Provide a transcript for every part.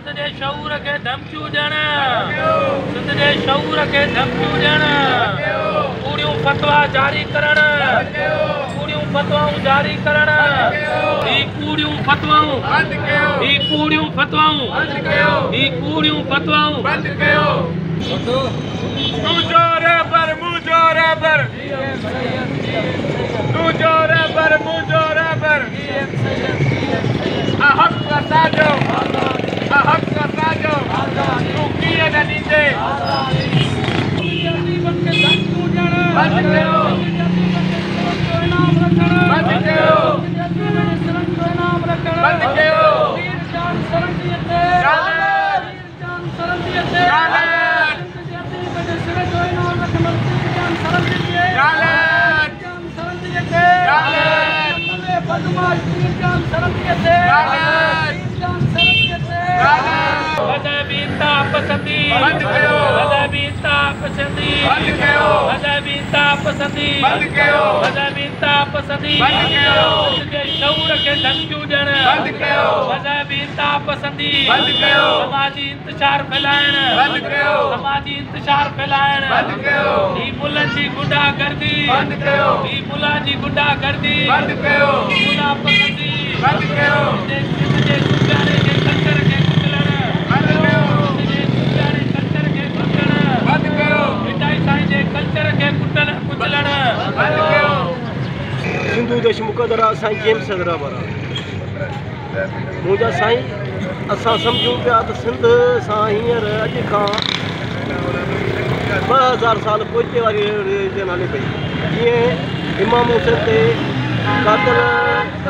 سنڌ جي شعور کي ڌمڪيون ڏيڻ، سنڌ جي شعور کي ڌمڪيون ڏيڻ، ڪوڙيون فتوا جاري ڪرڻ، ڪوڙيون فتوائون جاري ڪرڻ، هي ڪوڙيون فتوائون بند ڪيو، هي ڪوڙيون فتوائون بند ڪيو، هي ڪوڙيون فتوائون بند ڪيو. تون جو رهبر منهنجو رهبر، تون جو رهبر منهنجو رهبر، حق اسان جو، حق اسان جو، تون ڪيئن نه ڏيندي؟ بند ڪيو، بند ڪيو، بند ڪيو. مذهبي انتها پسندي بند ڪيو، مذهبي انتها پسندي بند ڪيو، مذهبي انتها پسندي بند ڪيو، مذهبي انتها پسندي بند ڪيو، سنڌ جي شعور کي ڌمڪيون ڏيڻ بند ڪيو، مذهبي انتها پسندي بند ڪيو، سماجي انتشار ڦهلائڻ بند ڪيو، سماجي انتشار ڦهلائڻ بند ڪيو، هي ملن جي گنڊا گردي بند ڪيو، هي ملا جي گنڊا گردي بند ڪيو، ملا پسندي بند ڪيو، سنڌ جي صوفياڻي جي ڪلچر کي ڪچلڻ بند ڪيو، سنڌ جي صوفياڻي ڪلچر کي ڪچلڻ بند ڪيو، ڀٽائي سائين جي ڪلچر کي ڪٽڻ ڪچلڻ بند ڪيو. سنڌو ديش مقدر آ، سائين جيمس حيدرآباد آ. منهنجا سائين، اسان سمجهون پيا ته سنڌ سان هينئر اڄ کان 2000 سال پوئتي واري رليجن هلي پئي. جيئن امام حسين تي قاتل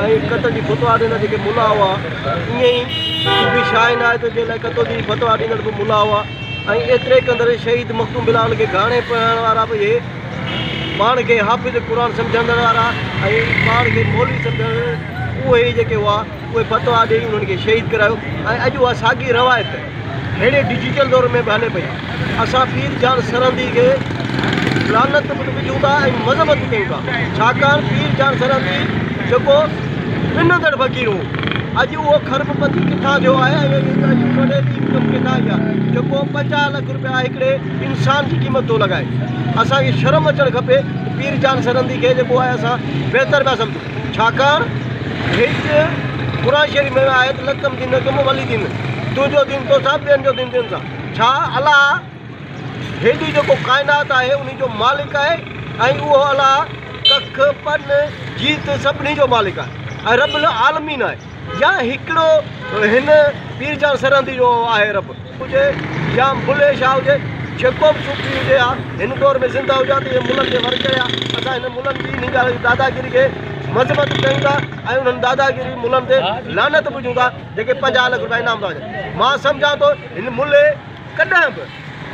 ۽ قتل جي فتويٰ ڏيندڙ جيڪي ملا هئا، ائين ئي صوفي شاهه عنايت جي لاء قتل جي فتويٰ ڏيندڙ به ملا هئا، ۽ ايتري قدر شهيد مخدوم بلاول کي گهاڻي پڙهائڻ وارا به اهي پاڻ کي حافظ قرآن سمجهندڙ وارا ۽ پاڻ کي مولوي سمجهندڙ اهي ئي جيڪي هئا، اهي فتويٰ ڏيئي انهن کي شهيد ڪرايو. ۽ اڄ اها ساڳي روايت ههڙي ڊجيٽل دور ۾ به هلي پئي. اسان پير جان سرهندي کي لعنت به وجهون ٿا ۽ مذمت به ڪيون ٿا، ڇاڪاڻ پير جان سرهندي جيڪو پنندڙ فقير هو، اڄ اهو کرب پتي ڪٿان ٿيو آهي ۽ اڄ وڏيري انڪم ڪٿان آئي آهي جيڪو 50 لک روپيا هڪڙي انسان جي قيمت ٿو لڳائي؟ اسان کي شرم اچڻ کپي ته پير جان سرهندي کي جيڪو آهي اسان بهتر پيا سمجهون، ڇاڪاڻ هيٺ قرآن شريف ۾ آهي ته لڪم دينڪم ولي دين، تنهنجو دين توسان ٻين جو دين تن سان. ڇا الله هيڏي جيڪو ڪائنات آهي انهي جو مالڪ آهي؟ ۽ اهو الله ڪک پن جيت سڀني جو مالڪ آهي ۽ رب العالمين آهي، يا هڪڙو هن پير جان سرهندي جو آهي رب؟ هجي يا بلهي شاهه هجي، جيڪو به صوفي هجي ها هن دور ۾ زنده هجي ها ته اهي ملن تي ور چڙهيا. اسان هن ملن جي انهي ڳالهه جي داداگيري کي مذمت ڪيون ٿا ۽ انهن داداگيري ملن تي لعنت وجهون ٿا جيڪي 50 لک روپيا انعام ٿا وڃن. مان سمجهان ٿو هن ملي ڪڏهن به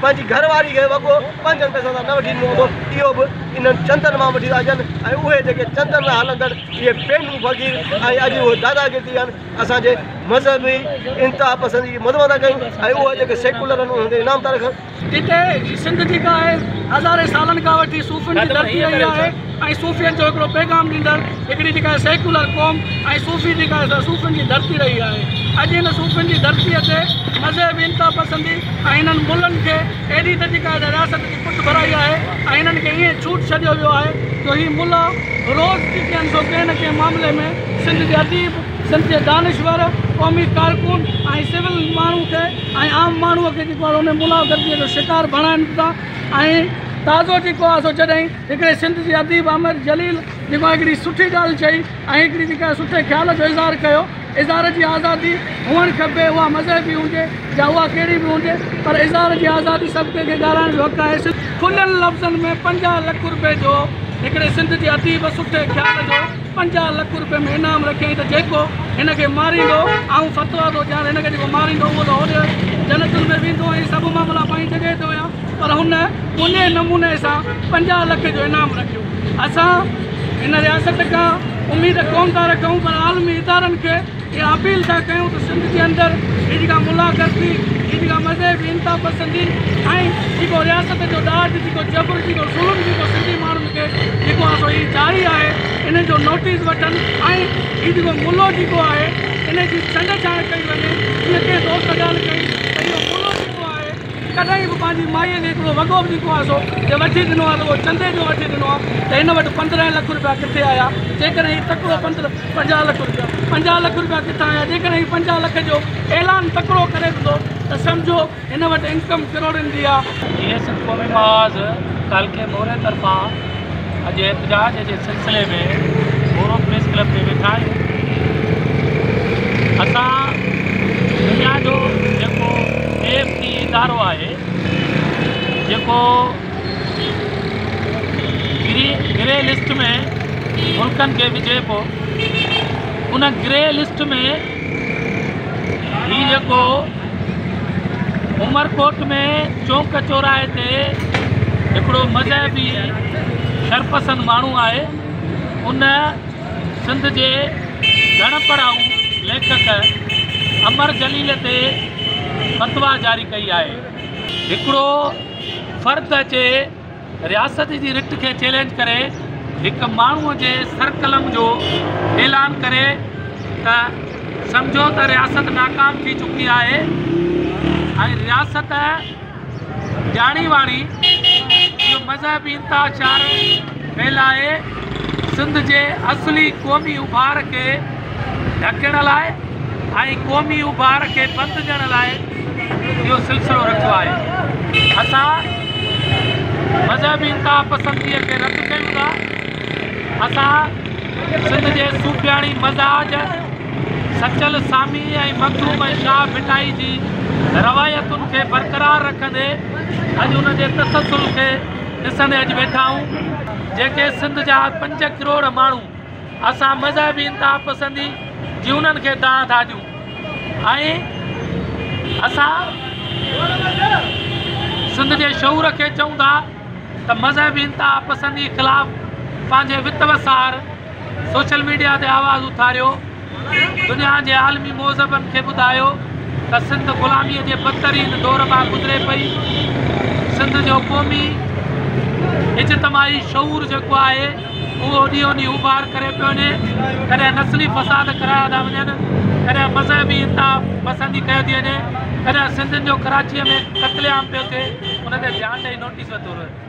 پنهنجي گهر واري کي وڳو پنهنجن پئسن سان نه وٺي ڏنو هوندو، اهو به انهن چندن مان وٺي ٿا اچن. ۽ اهي جيڪي چندن لاء هلندڙ اهي پينو فقير ۽ اڄ اهي داداگيري ٿي ويا آهن. اسان جي مذهبي انتها پسندي جي مذمت ٿا ڪيون ۽ اهي جيڪي سيڪولر آهن انهن تي انعام ٿا رکن. جتي سنڌ جيڪا آهي هزارين سالن کان وٺي صوفين جي ڌرتي رهي آهي ۽ صوفين جو هڪڙو پيغام ڏيندڙ هڪڙي جيڪا آهي سيڪولر قوم ۽ صوفي جيڪا آهي سا صوفين جي ڌرتي رهي آهي. اڄ هن صوفين جي ڌرتيء تي مذهبي انتها پسندي ۽ هنن ملن کي ايڏي ته جيڪا آهي رياست جي پٺ ڀرائي آهي ۽ هنن کي ائين ڇوٽ ڇڏيو ويو آهي جو هي ملا روز جيڪي آهن سو ڪنهن نه ڪنهن معاملي ۾ سنڌ جي اديب، سنڌ جي دانشور، قومي ڪارڪن ۽ سول ماڻهو کي ۽ عام ماڻهوء کي جيڪو آهي ان ملا گرديء جو شڪار بڻائن ٿا. ۽ تازو جيڪو آهي سو جڏهن هڪڙي سنڌ جي اديب امر جليل جيڪو آهي هڪڙي سٺي ڳالهه چئي ۽ هڪڙي جيڪا آهي سٺي خيال جو اظهار ڪيو، اظهار جي آزادي هئڻ کپي، اها مذهبي هجي يا اها ڪهڙي به هجي، پر اظهار جي آزادي سڀ ڪنهن کي ڳالهائڻ جو حق آهي. کليل لفظن ۾ 50 لک روپيه جو هڪڙي سنڌ جي اديب سٺي خيال جو 50 لک روپيه ۾ انعام رکيائين ته جيڪو هن کي ماريندو، آئون فتويٰ ٿو ڏيان هن کي جيڪو ماريندو اهو ته هوڏي جنتن ۾ ويندو ۽ سڀ معاملا پنهنجي جڳهه تي هيا، پر هن انهي نموني سان 50 لک جو انعام رکيو. اسان هن رياست کان اميد ڪونه ٿا رکون، پر عالمي ادارن کي اها اپيل ٿا ڪيون ته سنڌ جي اندر هي جيڪا ملا گردي، هي جيڪا مذهبي انتها پسندي ۽ جيڪو رياست جو ڏاڍ، جيڪو جبر، جيڪو ظلم جيڪو سنڌي ماڻهن کي جيڪو آهي سو هي جاري آهي، ان جو نوٽيس وٺن ۽ هي جيڪو ملو جيڪو آهي ان جي ڇنڊ ڇاڻ ڪئي وڃي. جيئن ڪنهن دوست ڳالهه ڪئي ته اهو ملو جيڪو آهي ڪڏهن به پنهنجي مائيء کي هڪڙو وڳو به جيڪو آهي سو جي وٺي ڏنو آهي ته اهو چندي جو وٺي ڏنو آهي ته هن وٽ 15 لک رپيا ڪٿي آيا؟ جيڪڏهن هي تڪڙو 50 لک رپيا 50 لک رپيا ڪٿان آيا؟ جيڪڏهن هي 50 لک جو اعلان تڪڙو ڪري ٿو ته سمجهو هن وٽ انڪم ڪروڙن جي آهي. جيئي سنڌ قومي محاذ تعلقي موري طرفان اڄ احتجاج جي سلسلي ۾ مورو پريس ڪلب تي ويٺا آهيون. اسان دنيا جو جيڪو اي ايف ٽي ادارو آهي جيڪو گري لسٽ ۾ ملڪن کي وجهي پيو ان گري لسٽ ۾ هي جيڪو عمرڪوٽ ۾ چونڪ چوراهي تي هڪڙو مذهبي شرپسند ماڻهو آهي ان سنڌ جي گهڻ پڙهائو ليکڪ امر جليل تي فتويٰ جاري ڪئي آهي. هڪڙو فرد اچي رياست جي رٽ کي چئلينج ڪري هڪ ماڻهو جي سرقلم جو اعلان ڪري ته سمجهو ته رياست ناڪام ٿي چڪي آهي ۽ رياست ڄاڻي واڻي اهو مذهبي انتشار ڦهلائي سنڌ جي اصلي قومي اڀار کي ڍڪڻ لاء ۽ قومي اڀار کي بند ڏيڻ لاء اهو سلسلو رکيو آهي. اسان مذهبي انتها پسنديء کي رد ڪيون ٿا. اسان سنڌ جي صوفياڻي مزاج سچل سامي ۽ مخدوم ۽ شاهه ڀٽائي جي روايتن کي برقرار رکندي اڄ ان جي تسلسل کي ڏسندي اڄ ويٺا آهيون جيڪي سنڌ جا 5 ڪروڙ ماڻهو اسان مذهبي انتها پسندي جي انهن کي دانهن ٿا ڏيون ۽ اسان سنڌ جي شعور کي چئون ٿا ته مذهبي انتها پسندي خلاف پنهنجي وت وسار سوشل ميڊيا تي آواز اٿاريو، دنيا جي عالمي مهذبن کي ٻڌايو ته سنڌ غلاميء جي بدترين دور مان گذري پئي، سنڌ جو قومي اجتماعي شعور جيڪو آهي اهو ڏينهون ڏينهن اڀار ڪري پيو وڃي، ڪڏهن نسلي فساد ڪرايا ٿا وڃن، ڪڏهن مذهبي انتها پسندي ڪئي ٿي وڃي، ڪڏهن سنڌين جو ڪراچيء ۾ قتل عام پيو ٿئي، ان تي ڌيان ڏئي نوٽيس ورتو.